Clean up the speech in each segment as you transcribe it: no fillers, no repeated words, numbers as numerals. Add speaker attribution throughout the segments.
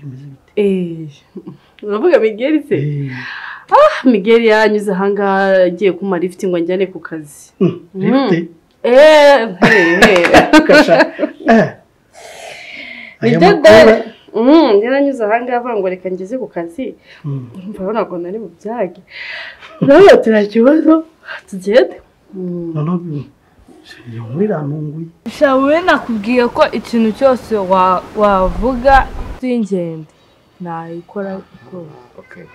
Speaker 1: Bimeze bite?
Speaker 2: Uravuga Miguel se? Ah, Miguel yanyuze ahangaha agiye kumpa lift ngo njyane ku kazi.
Speaker 1: Lift?
Speaker 2: Kasha.
Speaker 1: Aya
Speaker 2: yaranyuze ahangaha avuga ngo reka ngeze ku kazi. Urumva rero ntabwo nari mu byage. Nawe turi kibazo tugende.
Speaker 1: Noneho iyo nkuru irantunguye.
Speaker 3: Shawe nakubwiye ko ikintu cyose wavuga cy'ingende nayikora rwose.
Speaker 4: Okay.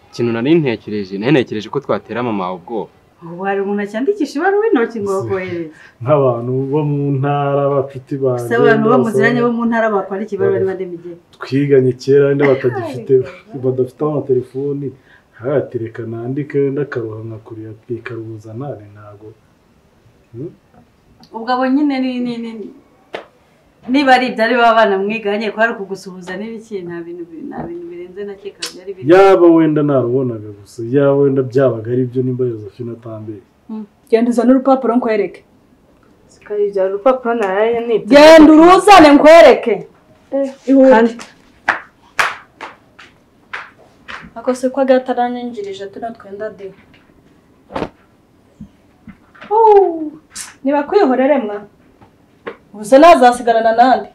Speaker 4: Ikintu nari ntekereje ko twatera mama ubwoba.
Speaker 5: Ubu hari umuntu acyandikisha ibaruwa intoki ngo bakohereze.
Speaker 6: Nk'abantu bo mu ntara bafite ibanga.
Speaker 5: Se abantu bo muziranye bo mu ntara bakwandika ibaruwa n'abandi migeri.
Speaker 6: Twiganye kera wenda batagifite badafite amatelefoni, hagatereka nandike wenda akaruha nkakuriya ikaruza nare ntago.
Speaker 5: Ubwo abo nyine ni niba ari ibyo ari baba mwiganye ko ari kugusuhuza n'ibiki nta bintu birenze na keka byari biri.
Speaker 6: Yaba wenda narubonaga gusa yaba wenda byabaga ari byo nimba Josephine atambeye.
Speaker 7: Genda uzane urupapuro nkwereke.
Speaker 3: Sikari bya urupapuro naraye nibyo.
Speaker 7: Genda uruzane nkwereke. Ihute. Akose ko agataranyinjirije tuno twenda de. Niba kwihorere mwa. Ubuse nazasigarana nande.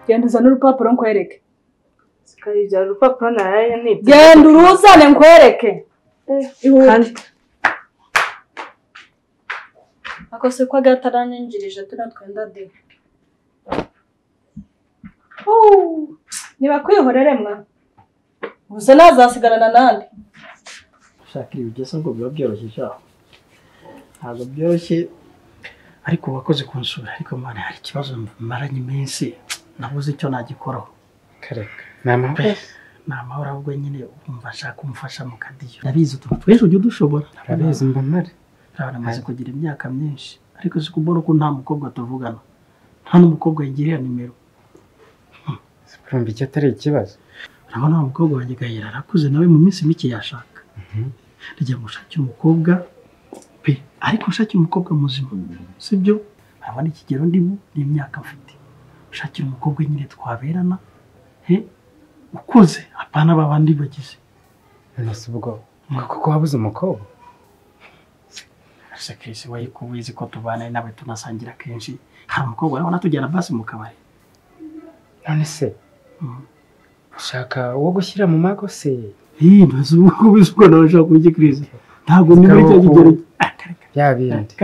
Speaker 7: Genda uzane urupapuro nkwereke.
Speaker 3: Sikari bya urupapuro naraye nibyo.
Speaker 7: Genda uruzane nkwereke. Ihute. Akose ko agataranyinjirije tuno twenda de. Niba kwihorere mwa. Ubuse nazasigarana nande.
Speaker 1: Shakira ibigese ngo biba byoroshye cyaho. Ntabwo byoroshye ariko wakoze kunsura ariko mwana hari ikibazo maranye iminsi nabuze icyo nagikoraho.
Speaker 8: Kareka. Ni
Speaker 1: amahoro ahubwo nyine umva nshaka kumufasha mu kadiyo. Ndabizi utuntu twinshi ujya udushobora.
Speaker 8: Ndabizi mba mpari.
Speaker 1: Urabona amaze kugira imyaka myinshi ariko si kubona ko nta mukobwa tuvugana. Nta n'umukobwa yigirira nimero.
Speaker 8: Urumva icyo atari ikibazo.
Speaker 1: Urabona wa mukobwa wanjye Gahera arakuze nawe mu minsi mike yashaka. Ndagira ngo ushakire umukobwa pe ariko ushakire umukobwa muzima. Sibyo? Urabona ikigero ndimo n'imyaka mfite. Ushakire umukobwa nyine twaberana. Ukuze apana babandi bagize.
Speaker 8: None ubwo kuko wabuze umukobwa?
Speaker 1: Ese Chris we kubizi ko tubana nawe tunasangira kenshi. Hari umukobwa urabona tujyana basi mu kabari.
Speaker 8: None se ushaka uwo gushyira mu mago se?
Speaker 1: Nzi ubwo bizi ko nawe ushaka ujye Chris. Ntabwo ni muri cyo kigero.
Speaker 8: Ya bindi.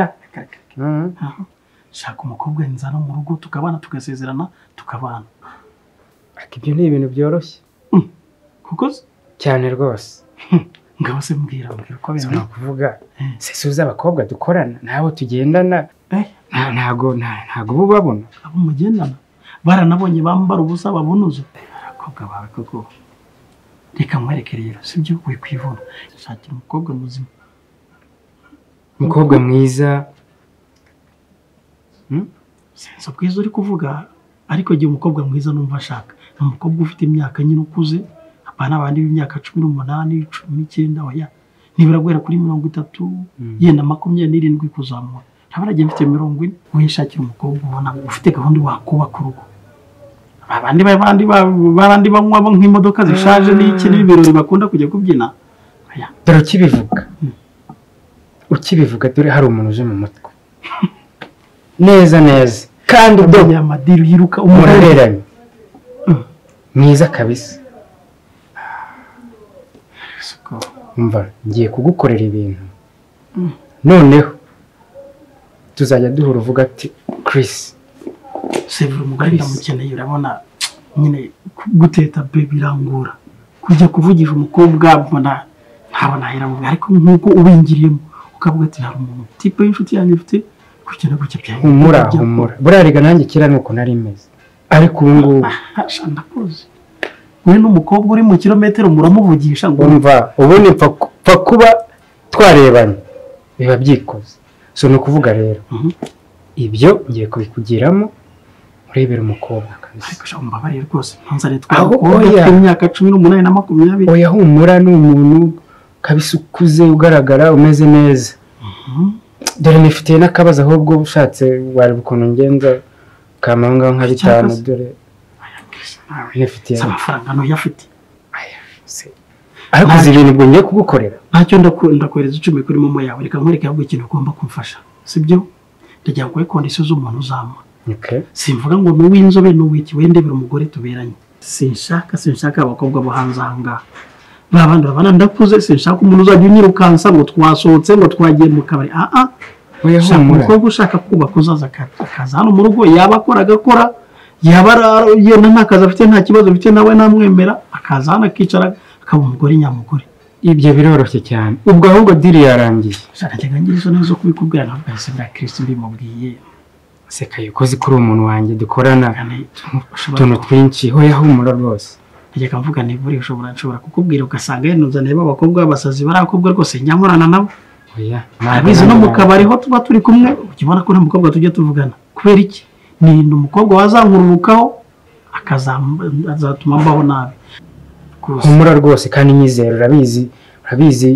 Speaker 1: Shaka umukobwa nzana mu rugo tukabana tugasezerana tukabana.
Speaker 8: Ibyo ni ibintu byoroshye.
Speaker 1: Kuko
Speaker 8: cyane rwose.
Speaker 1: Ngabo se mbwira uko bimeze.
Speaker 8: Kuvuga se suza abakobwa dukorana nabo tugendana ntago bubabona.
Speaker 1: Abo mugendana baranabonye bambara ubusa babunuza. Abakobwa bawe koko. Reka nkwereke rero sibyo wikwivuna. Shakira umukobwa muzima.
Speaker 8: Umukobwa mwiza.
Speaker 1: Sinzi ubwiza uri kuvuga ariko gihe umukobwa mwiza numva ashaka. Ni umukobwa ufite imyaka nyine ukuze, apana abandi b'imyaka 18, 19 oya. Nibura guhera kuri 30 yenda 27 kuzamura. Urabona gihe mfite 40 wishakira umukobwa ubona ufite gahunda wakubaka urugo. Abandi babandi banywa nk'imodoka zishaje n'iki n'ibirori bakunda kujya kubyina. Oya.
Speaker 8: Dore ukibivuga. Ukibivuga dore hari umuntu uje mu mutwe. Neza neza. Kandi ubwo
Speaker 1: amadiri yiruka
Speaker 8: umureranye. Mwiza kabisa. Umva ngiye kugukorera ibintu. Noneho tuzajya duhura uvuga ati Chris
Speaker 1: Sevure umugore ndamukeneye urabona nyine guteta be birangura. Kujya kuvugisha umukobwa mbona ntabona ahera mu ariko nkuko ubingiriyemo ukavuga ati hari umuntu type y'inshuti yanjye mfite kugenda gutya bya.
Speaker 8: Humura humura. Buriya rega nanjye kera nuko nari meze. Ariko ubu ngubu
Speaker 1: ndakuzi. We n'umukobwa uri mu kilometero muramuvugisha ngo
Speaker 8: umva ubundi pfa kuba twarebanye biba byikoze. So ni ukuvuga rero ibyo ngiye kubikugiramo urebera umukobwa kabisa.
Speaker 1: Ariko sha umbabarire rwose ntunzane twakobwa imyaka 18 na 20.
Speaker 8: Oya humura ni umuntu kabisa ukuze ugaragara umeze neza. Dore nifitiye n'akabazo ahubwo ushatse wari ukuntu ngenza kamanga nka bitanu dore nifitiye
Speaker 1: amafaranga no yafite.
Speaker 8: Ariko uzi ibintu ubwo ngiye kugukorera
Speaker 1: ntacyo ndakohereza 10 kuri momo yawe. Reka nkwereke ahubwo ikintu ugomba kumfasha, sibyo? Ndagira ngo condition z'umuntu uzampa.
Speaker 8: Okay.
Speaker 1: Simvuga ngo ni uw'inzobe ni uw'iki, wende biri umugore tuberanye. Sinshaka abakobwa bo hanze aha ngaha babandi babana ndakuze, sinshaka umuntu uzajya unyirukansa ngo twasohotse ngo twagiye mu kabari. Shaka umukobwa ushaka kubaka uzaza akaza hano mu rugo, yaba akora agakora, yaba yenda nta kazi afite nta kibazo afite nawe namwemera, akaza hano akicara akaba umugore nyamugore.
Speaker 8: Ibyo biroroshye cyane ubwo ahubwo diri yarangiye.
Speaker 1: Najyaga ngira isoni zo kubikubwira ntabwo ese bwa Kristo mbimubwiye.
Speaker 8: Sekaye ukoze kuri umuntu wanjye dukorana utuntu twinshi hoya humura rwose.
Speaker 1: Najyaga mvuga ni buri nshobora kukubwira ugasanga yenuzaniye b'abakobwa b'abasazi barakobwa rwose nyankorana nabo.
Speaker 8: Oya
Speaker 1: abizi no mu kabari ho tuba turi kumwe ukibona ko nta mukobwa tujya tuvugana. Kubera iki? Ni umukobwa wazankururukaho akazatuma mbaho nabi.
Speaker 8: Humura rwose kandi nyizera urabizi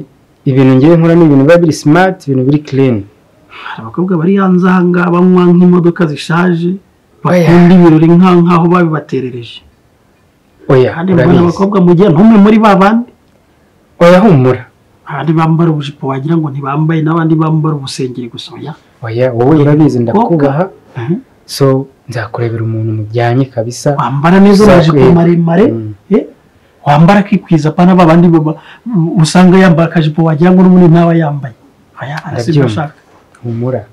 Speaker 8: ibintu ngiye nkora ni ibintu biba biri smart, ibintu biri clean.
Speaker 1: Hari abakobwa bari hanze aha ngaha banywa nk'imodoka zishaje, bakunda ibirori nk'aho babibaterereje.
Speaker 8: Oya
Speaker 1: kandi mbona abakobwa mugiye ntumwe muri ba bandi.
Speaker 8: Oya humura.
Speaker 1: Abandi bambara ubujipo wagira ngo ntibambaye n'abandi bambara ubusengeri gusa. Oya.
Speaker 8: Oya wowe urabizi ndakubaha. So nzakurebera umuntu mujyanye kabisa.
Speaker 1: Wambara neza amajipo maremare, wambara akikwiza pana babandi usanga yambara akajipo wagira ngo n'ubundi ntawe yambaye. Oya arasibashaka.
Speaker 8: Humura.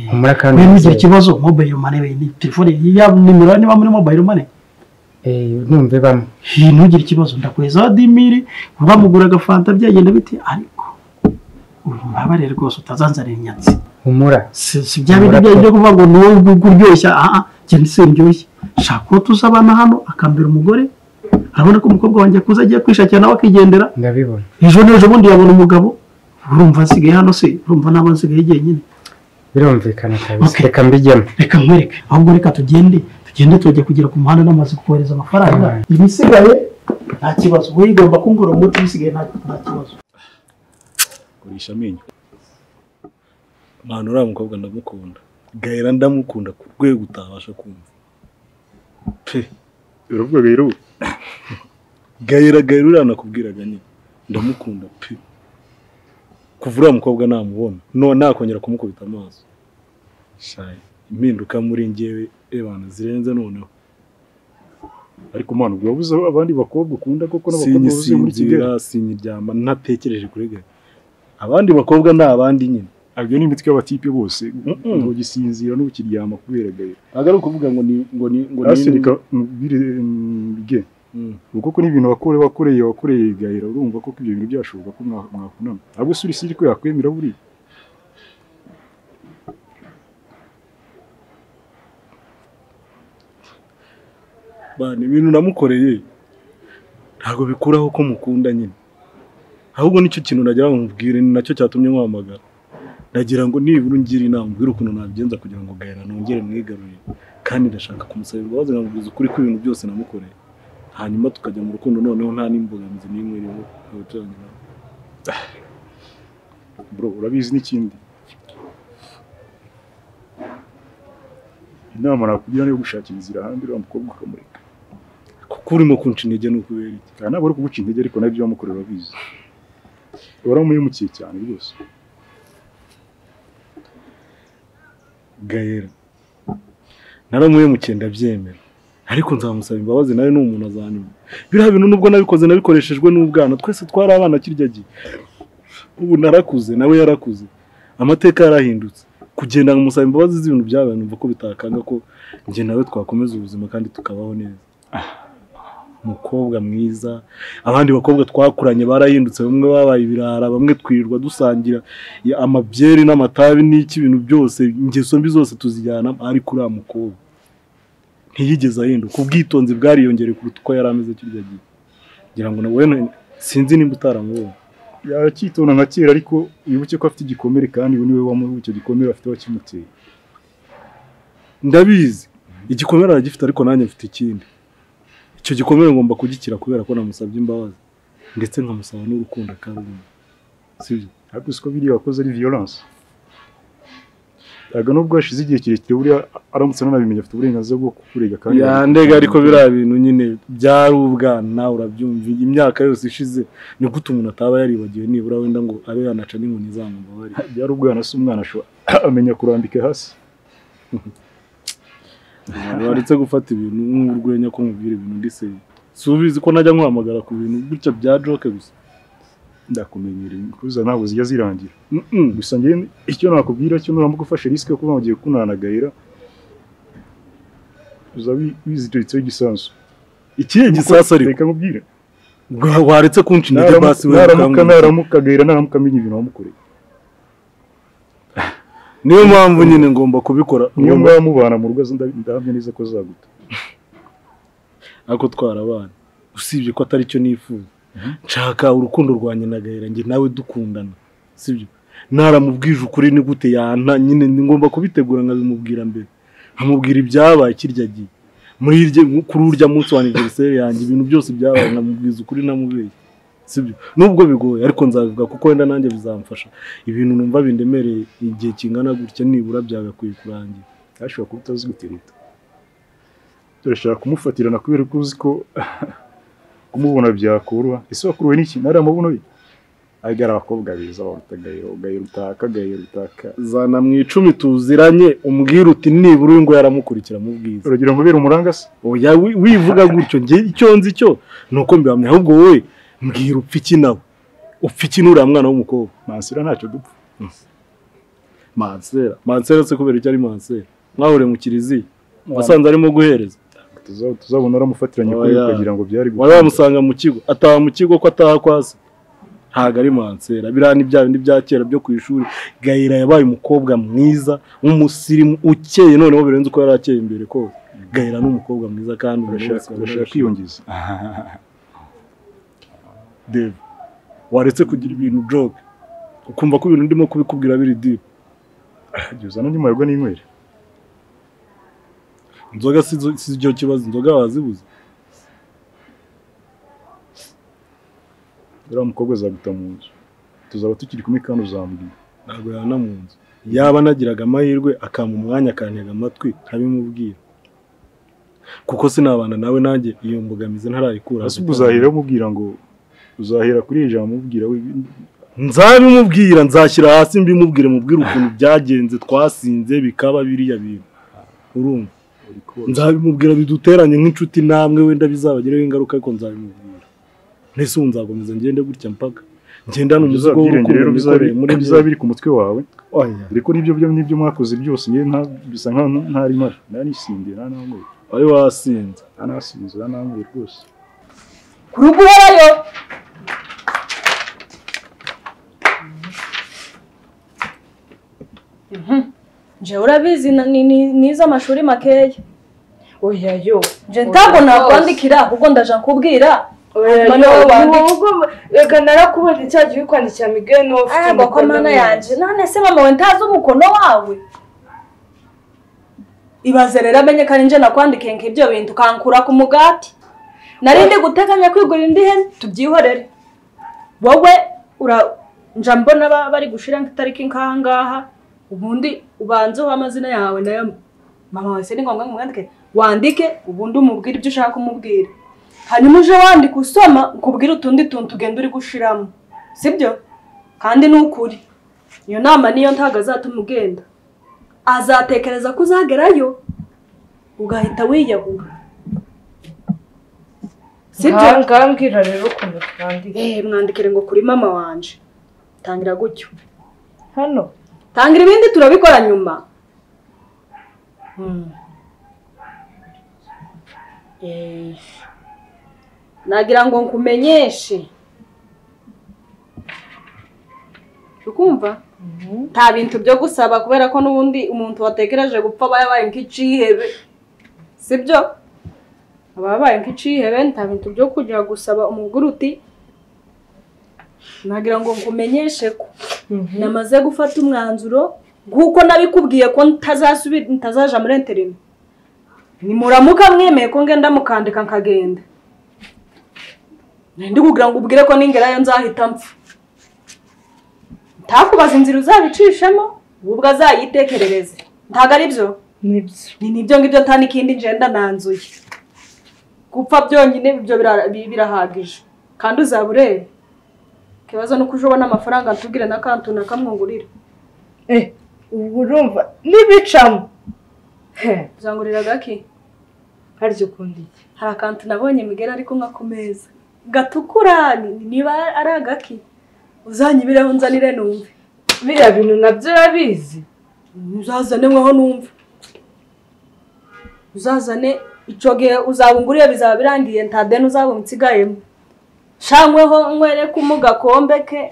Speaker 8: Humura kandi
Speaker 1: nugira ikibazo mobile money ni telefone ya nimero niba muri mobile money
Speaker 8: numve bamwe
Speaker 1: ntugire ikibazo ndakweza 10000 bamugura agafanta byagenda biti, ariko umbabarire rwose utazanzanira inyatsi.
Speaker 8: Humura.
Speaker 1: Si bya bindi byo kuvuga ngo ni kuryoshya. Cyane sindyoshye. Shaka ko tuzabana hano akambera umugore. Arabona ko umukobwa wanjye akuze agiye kwishakira nawe akigendera.
Speaker 8: Ndabibona.
Speaker 1: Ejo n'ejo bundi yabona umugabo. Urumva nsigaye hano se, urumva naba nsigaye jyenyine.
Speaker 8: Birumvikana kabisa. Reka mbijyemo.
Speaker 1: Reka nkwereke. Ahubwo reka tugende tujye kugera ku muhanda n'amazi kohereza amafaranga. Ibisigaye nta kibazo. Wowe igomba kungura umuti ibisigaye nta kibazo.
Speaker 6: Kurisha amenyo. Mwana uriya mukobwa ndamukunda. Gaira ndamukunda ku rwego utabasha kumva. Pe. Uravuga Gaira ubu? Gaira uriya nakubwiraga nyine. Ndamukunda pe. Kuva uriya mukobwa namubona no nakongera kumukubita amaso. Shayi impinduka muri njyewe ebana zirenze noneho.
Speaker 9: Ariko mwana ubwo wabuze abandi bakobwa ukunda koko n'abakobwa buzuye muri Kigali?
Speaker 6: Sinyiryama ntatekereje kuri Gaira. Abandi bakobwa ni abandi nyine.
Speaker 9: Abyo ni imitwe y'abatipe bose ntugisinzira n'ukiryama kubera Gaira.
Speaker 6: Ntabwo ari ukuvuga ngo ni ngo ni ngo
Speaker 9: ni kuko ni ibintu wakoreye Gaira urumva ko ibyo bintu byashoboka ko mwakunama. Ahubwo suri siri ko yakwemera buri.
Speaker 6: Bana ibintu namukoreye ntabwo bikuraho ko mukunda nyine. Ahubwo nicyo kintu nagira ngo mubwire ni nacyo cyatumye nkwamagara. Nagira ngo nibura ungira inama mbwira ukuntu nabigenza kugira ngo Gaira nongere mwigarurire, kandi ndashaka kumusaba imbabazi nkamubwiza ukuri ko ibintu byose namukoreye, hanyuma tukajya mu rukundo noneho nta n'imbogamizi n'imwe iriho abaturanye nabo.
Speaker 9: Bro urabizi n'ikindi inama nakugira niyo gushakira inzira ahandi uriya mukobwa ukamureka.
Speaker 6: Kuko urimo kunca intege ni ukubera iki?
Speaker 9: Kandi ntabwo uri kuguca intege ariko nabyo wamukorera urabizi. Waramuhemukiye cyane rwose.
Speaker 6: Gaira naramuhemukiye ndabyemera, ariko nzamusaba imbabazi nawe ni umuntu azanyuma. Biriya bintu nubwo nabikoze nabikoreshejwe n'ubwana, twese twari abana kirya gihe. Ubu narakuze nawe yarakuze, amateka yarahindutse. Kugenda nkamusaba imbabazi z'ibintu byabaye numva ko bitakanga ko njye nawe twakomeza ubuzima kandi tukabaho neza. Umukobwa mwiza, abandi bakobwa twakuranye barahindutse, bamwe babaye ibirara, bamwe twirirwa dusangira amabyeri n'amatabi n'iki, ibintu byose ingeso mbi zose tuzijyana, ariko uriya mukobwa ntiyigeze ahinduka, ubwitonzi bwariyongereye kuruta uko yari ameze kirya gihe. Ngira ngo nawe sinzi nimba utaramubonye.
Speaker 9: Yakitonda nka kera ariko wibuke ko afite igikomere kandi uyu niwe wamuha icyo gikomere afite wakimuteye.
Speaker 6: Ndabizi igikomere aragifite ariko nanjye mfite ikindi. Icyo gikomere ngomba kugikira kubera ko namusabye imbabazi ndetse nkamusaba n'urukundo akarumva. Sibyo?
Speaker 9: Ariko siko biri wakoze ari violence. Aga nubwo hashize igihe kirekire buriya aramutse anabimenya afite uburenganzira bwo kukurega kandi
Speaker 6: yandega ariko biriya bintu nyine byari ubwana urabyumva imyaka yose ishize ni gute umuntu ataba yaribagiwe nibura wenda ngo abe yanaca n'inkoni zamubabari.
Speaker 9: Byari ubwana se umwana ashobora amenya kurambika hasi.
Speaker 6: Waretse gufata ibintu nk'urwenya ko mubwira ibintu ndise subizi ko najya nkuhamagara ku bintu gutya bya joke gusa.
Speaker 9: Ndakumenyera kuza ntabwo zijya zirangira. Gusa ngiye icyo nakubwira cyo nuramuka ufashe risk yo kuba ugiye kunana Gahera uza wizituritseho igisasu.
Speaker 6: Ikihe gisasu ariko?
Speaker 9: Reka nkubwire.
Speaker 6: Waretse kunca intege basi we
Speaker 9: naramuka Gahera naramuka amenya ibintu wamukoreye.
Speaker 6: Niyo mpamvu nyine ngomba kubikora.
Speaker 9: Niyo mwaba mubana mu rugo ndahamya neza ko azaguta.
Speaker 6: Ariko twarabana usibye ko atari cyo nifuza. Nshaka urukundo rwanjye na Gahera njye nawe dukundana sibyo? Naramubwije ukuri ni gute yanta nyine ngomba kubitegura nkabimubwira mbere nkamubwira ibyabaye kirya gihe muri irye kuri urya munsi wa anniversaire yanjye ibintu byose byabaye nkamubwiza ukuri namubeye sibyo? Nubwo bigoye ariko nzabivuga kuko wenda nanjye bizamfasha ibintu numva bindemereye igihe kingana gutya nibura byagakwiye kurangira.
Speaker 9: Ashobora kuba utazi gutereta. Turashaka kumufatirana kubera ko uzi ko kumubona byakoroha. Ese wakuruwe n'iki? Nari amabuno ye. Agara abakobwa beza baruta Gahera, Gahera utaka, Gahera utaka.
Speaker 6: Zana mu 10 tuziranye umbwira uti nibura uyu ngo yaramukurikira mu bwiza.
Speaker 9: Uragira ngo bere umuranga se?
Speaker 6: Oya wivuga gutyo nge icyo nzi cyo nuko mbihamya ahubwo wowe mbwira upfa iki nawe. Upfa iki nuriya mwana w'umukobwa?
Speaker 9: Mansera ntacyo dupfa.
Speaker 6: Mansera, Mansera se kubera icyo ari Mansera? Mwahure mu kiliziya wasanze arimo guhereza.
Speaker 9: Tuzabona aramufatiranye kuri ukagira ngo byari
Speaker 6: gukunda. Wamusanga mu kigo, ataha mu kigo ko ataha kwase. Ntago ari Mansera, biriya ni bya bindi bya kera byo ku ishuri. Gahera yabaye umukobwa mwiza w'umusirimu ukeye noneho birenze uko yari akeye imbere kose. Gahera ni umukobwa mwiza kandi
Speaker 9: urashaka kwiyongeza.
Speaker 6: Dave, waretse kugira ibintu joke ukumva ko ibintu ndimo kubikubwira biri deep.
Speaker 9: Jyuzana n'andi n'inywere.
Speaker 6: Inzoga si cyo kibazo, inzoga wazibuze.
Speaker 9: Uriya mukobwa azaguta mu nzu. Tuzaba tukiri kumwe kandi uzambwira.
Speaker 6: Ntabwo yana mu nzu. Yaba nagiraga amahirwe akampa umwanya akantega amatwi nkabimubwira. Kuko sinabana nawe nanjye iyo mbogamizi ntarayikura.
Speaker 9: Ese ubwo uzahera umubwira ngo uzahera kuri iri jambo umubwira we?
Speaker 6: Nzabimubwira, nzashyira hasi mbimubwire mubwire ukuntu byagenze twasinze bikaba biriya bintu. Urumva? Nzabimubwira biduteranye nk'inshuti namwe wenda bizabagireho ingaruka ariko nzabimubwira. Nese ubu nzakomeza ngende gutya mpaka ngenda n'umuzigo w'urukundo nikoreye muri
Speaker 9: bizabiri ku mutwe wawe. Ariko nibyo byo nibyo mwakoze byose ngiye nta bisa nka ntari mara narisindiye nta nangoye.
Speaker 6: Wari wasinze?
Speaker 9: Nanasinze nanangoye rwose.
Speaker 7: Kuruguherayo. Nje urabizi niza amashuri makeya.
Speaker 3: Oya yo.
Speaker 7: Nje ntabwo nakwandikira ahubwo ndaje nkubwira.
Speaker 3: Reka narakubona icya gihe kwandikira Miguel no ufite
Speaker 7: umukono. Mana yanje none se mama we ntazi umukono wawe. Ibaze rero amenye kandi nje nakwandikiye nk'ibyo bintu kankura ku mugati. Narindi guteganya kwigurira indi hene tubyihorere. Wowe nja mbona bari gushira nk'itariki nkahangaha ubundi ubanze uha amazina yawe nayo mama wese ni ngombwa ngo wandike ubundi umubwire ibyo ushaka kumubwira. Hanyuma uje wandika usoma ukubwira utundi tuntu tugenda uri gushiramo. Sibyo? Kandi nukuri. Iyo nama niyo ntago azatuma ugenda. Azatekereza ko uzagerayo ugahita wiyahura. Sibyo?
Speaker 3: Ngambwira rero ukuntu twandika.
Speaker 7: Mwandikire ngo kuri mama wanje. Tangira gutyo.
Speaker 3: Hano.
Speaker 7: Tangira ibindi turabikora nyuma. Nagira ngo nkumenyeshe. Ukumva? Nta bintu byo gusaba kubera ko nubundi umuntu watekereje gupfa bayabaye nk'icihebe. Sibyo? Ababaye nk'icihebe nta bintu byo kujya gusaba umugore uti Nagira ngo nkumenyeshe ko namaze gufata umwanzuro nkuko nabikubwiye ko ntazasubira ntazaja muri interino. Nimuramuka mwemeye ko ngenda mukandika nkagenda. Ndi kugira ngo ubwire ko ningerayo nzahita mpfa. Ntakubaza inzira uzabicishamo, ubwo azayitekerereze. Ntago ari byo?
Speaker 3: Nibyo.
Speaker 7: Ni nibyo ngibyo nta n'ikindi ngenda nanzuye. Gupfa byonyine ibyo birahagije. Kandi uzaba ureba. Ikibazo nuko uje ubona amafaranga ntubwire na kantu na kamwungurira.
Speaker 3: Ubwo urumva nibicamo.
Speaker 7: Uzangurira gaki?
Speaker 3: Harya ukunda iki?
Speaker 7: Hari akantu nabonye Miguel ari kunywa ku meza. Gatukura niba ari agaki. Uzanyibireho nzanire numve.
Speaker 3: Biriya bintu nabyo urabizi.
Speaker 7: Uzazane mweho numve. Uzazane ico gihe uzabunguriye bizaba birangiye nta deni uzaba unsigayemo. Shangweho nkwereke umugakombe ke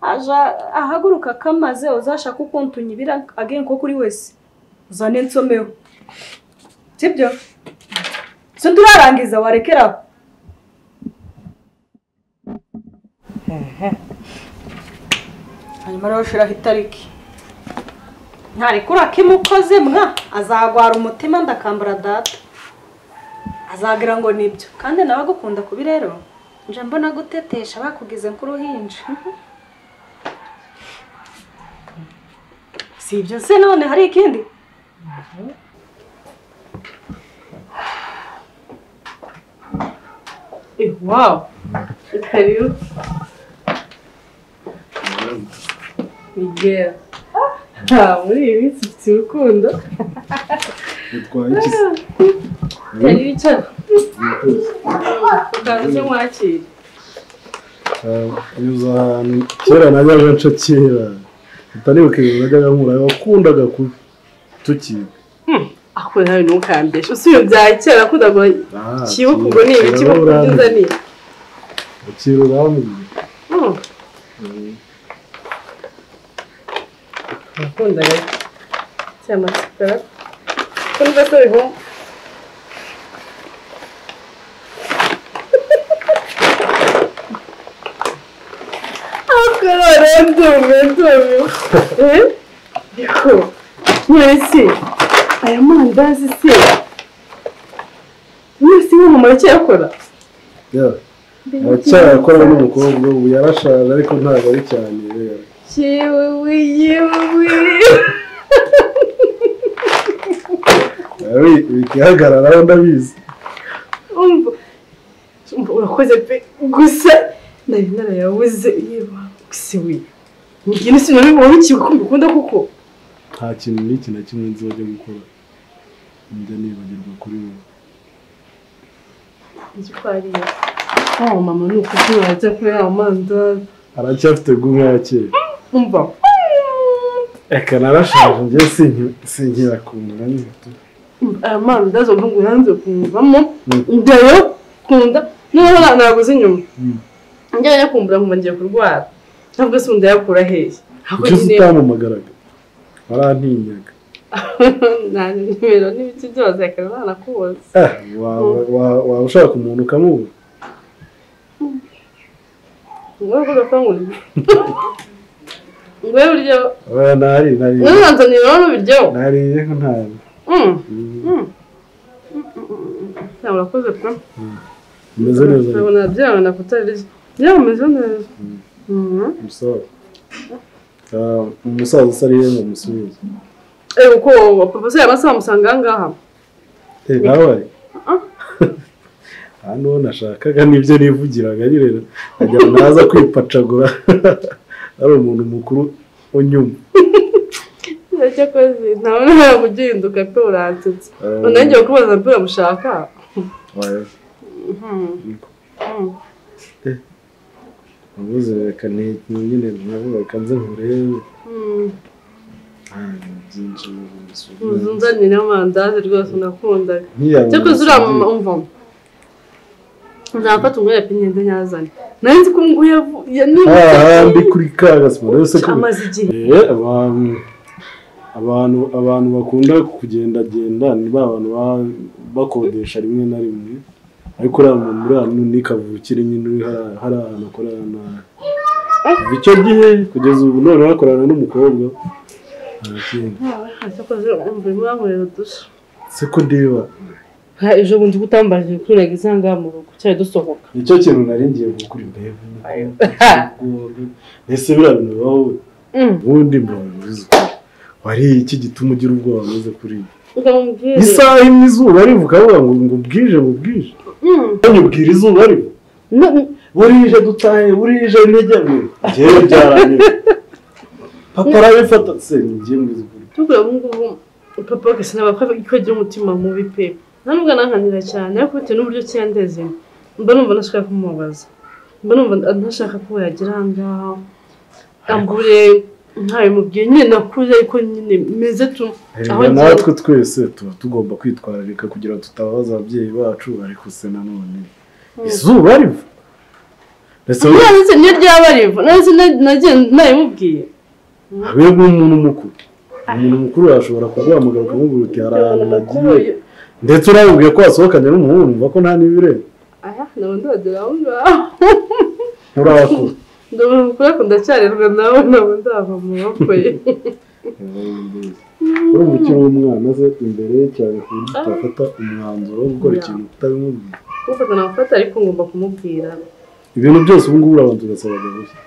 Speaker 7: aja ahaguruka kamaze uzashaka ukuntu unyibira again ko kuri wese. Uzane nsomeho. Sibyo? So ndurarangiza warekera. Hanyuma rero shiraho itariki. Ntarekura kimukoze mwa azagwara umutima ndakambura data. Azagira ngo nibyo. Kandi nawe agukunda kubi rero. Nje mbona gutetesha bakugize nk'uruhinja. Si ibyo se none hari ikindi?
Speaker 2: Wow. Karibu. Miguel. Muri iyi minsi ufite urukundo.
Speaker 6: Utwaye iki se?
Speaker 2: Karibu icara. Ukaza mwakira.
Speaker 6: Uza ahantu kera najyaga nca kera. Utanibuka ibintu najyaga nkura wakundaga kubi tukiga.
Speaker 2: Ako nawe ntukambeshe. Usubiye bya kera nakundaga kibuka ubwo ni ibiki unzaniye.
Speaker 6: Ukira urambwiye.
Speaker 2: Nakundaga cyamatsiko. Ko numva se bihumva. Ndumiwe. Niko. Mwese aya mandazi se. Mwese mama muracyakora?
Speaker 6: Yeah. Aracyakora n'umukobwa ubu yarashaje ariko ntabwo ari cyane rero.
Speaker 2: Yewe yewe.
Speaker 6: Ari bikihagarara ndabizi.
Speaker 2: Umva urakoze pe gusa nari narayabuze yewe gusa we. Ngiye sinabibona ikibuka mbikunda kuko
Speaker 6: nta kintu n'iki na kimwe nzajya gukora njya nibagirwa kuri wowe.
Speaker 2: Nzi ko ari yo. Oh mama ni uko urajya kuri ya mandazi.
Speaker 6: Aracyafite gumwe ya kera.
Speaker 2: Umva.
Speaker 6: Eka narashaje njye sinkirakunda nyine.
Speaker 2: Aya mandazi umuhungu yanze kumvamo ndayo kunda noneho naguze inyuma. Njya nyakumbura nkumva ngiye kurwara. Ntabwo se ndayakura hehe.
Speaker 6: Kuki utampamagaraga? Warantinyaga.
Speaker 2: Nta nimero n'ibiki byose reka nakubuze.
Speaker 6: Waba ushaka umuntu ukamubura?
Speaker 2: Ngo ko Ngwe buryo.
Speaker 6: Oya nari.
Speaker 2: Nzanira rero biryo.
Speaker 6: Nariye ko ntabi.
Speaker 2: Ntabwo urakoze pe.
Speaker 6: Umeze neza.
Speaker 2: Ndabona byabona kutarya. Ya umeze neza.
Speaker 6: Umusaza. Umusaza usa ari ngo musubize.
Speaker 2: Uko papa se yabasa bamusanga ngaha.
Speaker 6: Nawe ari. Hano nashakaga nibyo nivugiraga nyine ajya naza kwipacagura. Ari umuntu mukuru unyuma.
Speaker 2: Cyakoze ntawe ntabwo ugihinduka pe uransetse. Nongeye kubaza pe uramushaka.
Speaker 6: Oya. Ubuze reka nyine navuga reka nze nkurebe. Byinshi
Speaker 2: nzanira amandazi rwose nakundaga. Cyakoze uriya mama umva. Nzafata umwanya pe ngende nyazane. Nari nzi ko nguye
Speaker 6: ndi kuri kagasima rero se
Speaker 2: amaze igihe.
Speaker 6: Abantu bakunda kugendagenda ni ba bantu bakodesha rimwe na rimwe ariko uriya muntu uriya ni kavukire nyine uri hari ahantu akorera nabi. Icyo gihe kugeza ubu none bakorana n'umukobwa. Seko ndeba.
Speaker 2: Ejo bundi gutambaje kuri nagize ngaha mu rugo cyari dusohoka.
Speaker 6: Nicyo kintu nari ngiye gukura imbere. Ese biriya bintu bibaho ubundi mbabuze. Wari iki gituma ugira ubwoba maze kuri isaha imwe izuba rivuka bavuga ngo bwije ngo bwije. Nyubwira izuba riva. Burije dutahe burije intege mwe. Njyewe byaranye. Papa arabifata se ngiye mwiza.
Speaker 2: Tugura ngubu papa kese nabakwa ko agira umutima mubi pe. Ntanubwo nankanira cyane ariko bitewe n'uburyo cyandeze mba numva ntashaka kumubabaza. Mba numva ntashaka ko yagira ngaha. Ambure ntayo mubwiye nyine nakuze ariko nyine meze tu.
Speaker 6: Aho natwe twese tuba tugomba kwitwararika kugira ngo tutababaza ababyeyi bacu ariko se nanone izuba riva.
Speaker 2: Ndetse niyo ryaba riva nahise nagiye nayimubwiye.
Speaker 6: Ahubwo umuntu mukuru. Umuntu mukuru yashobora kuguhamagara ukamubwira uti hari ahantu nagiye. Ndetse urabubwiye ko wasohokanye n'umuhungu numva ko nta n'ibireba.
Speaker 2: Aya nabo ndagera aho ngaho.
Speaker 6: Nturakura.
Speaker 2: Ndabona mukuru ariko ndacyarerwa nawe nabo ndava mu maboko ye.
Speaker 6: Urumva ukiri umwana se imbere ye cyane ku buryo utafata umwanzuro wo gukora ikintu utabimubwiye.
Speaker 2: Gufata nafata ariko ngomba kumubwira.
Speaker 6: Ibintu byose ubu ngubu urabanza ugasaba gusa.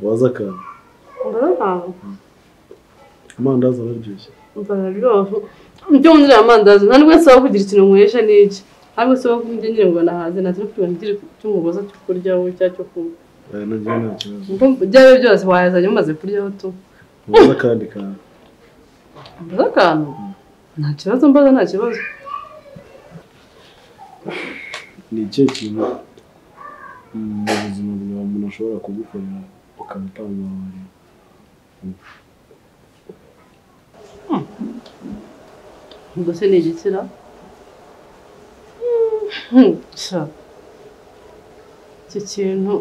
Speaker 6: Waza akantu. Amandazi araryoshye.
Speaker 2: Ibyo nkundira amandazi nta nubwo nsaba kugira ikintu nywesha n'iki. Ntabwo nsaba kurya ngira ngo nahaze natwe ngira icyo umugoza cyo kuryaho cyangwa cyo kunywa.
Speaker 6: Nanjye nta kibazo.
Speaker 2: Byaba byose wayazanye umaze kuryaho tu.
Speaker 6: Mbaza akandi kantu.
Speaker 2: Mbaza akantu? Nta kibazo mbaza nta kibazo.
Speaker 6: Ni ikihe kintu mu buzima bwawe umuntu ashobora kugukorera ukaba utamubabarira?
Speaker 2: Ubwo se ni igitsina? Icyo kintu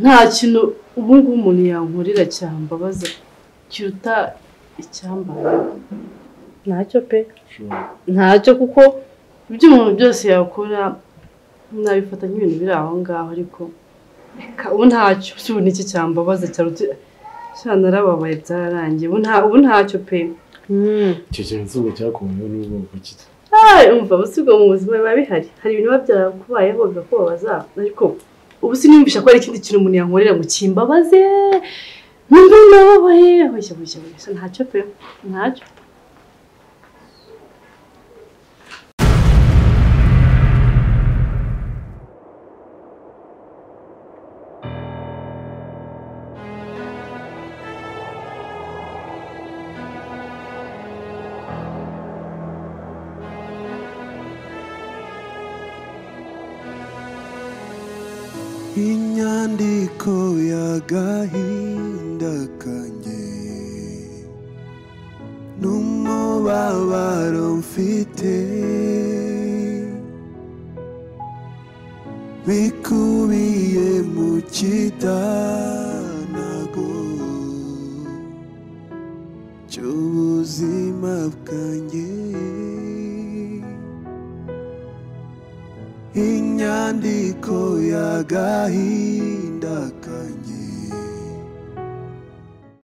Speaker 2: nta kintu ubu ngubu umuntu yankorera cyambabaza kiruta icyambayeho. Ntacyo pe, ntacyo kuko ibyo umuntu byose yakora nabifata nk'ibintu biri aho ngaho ariko ubu ntacyo. Ubu n'iki cyambabaza cyaruta narababaye byararangiye ubu ntacyo pe.
Speaker 6: Icyo kintu si ubwo cyakubayeho n'ubwoko ki?
Speaker 2: Umva ubusigo mu buzima biba bihari hari ibintu biba byarakubayeho bikakubabaza ariko ubu siniyumvisha ko hari ikindi kintu umuntu yankorera ngo kimbabaze numva nababaye hoshya hoshya hoshya ntacyo pe ntacyo.
Speaker 10: Inyandiko y'agahinda kanjye n'umubabaro mfite bikubiye mu kidanago cy'ubuzima bwanjye. Inyandiko y'agahinda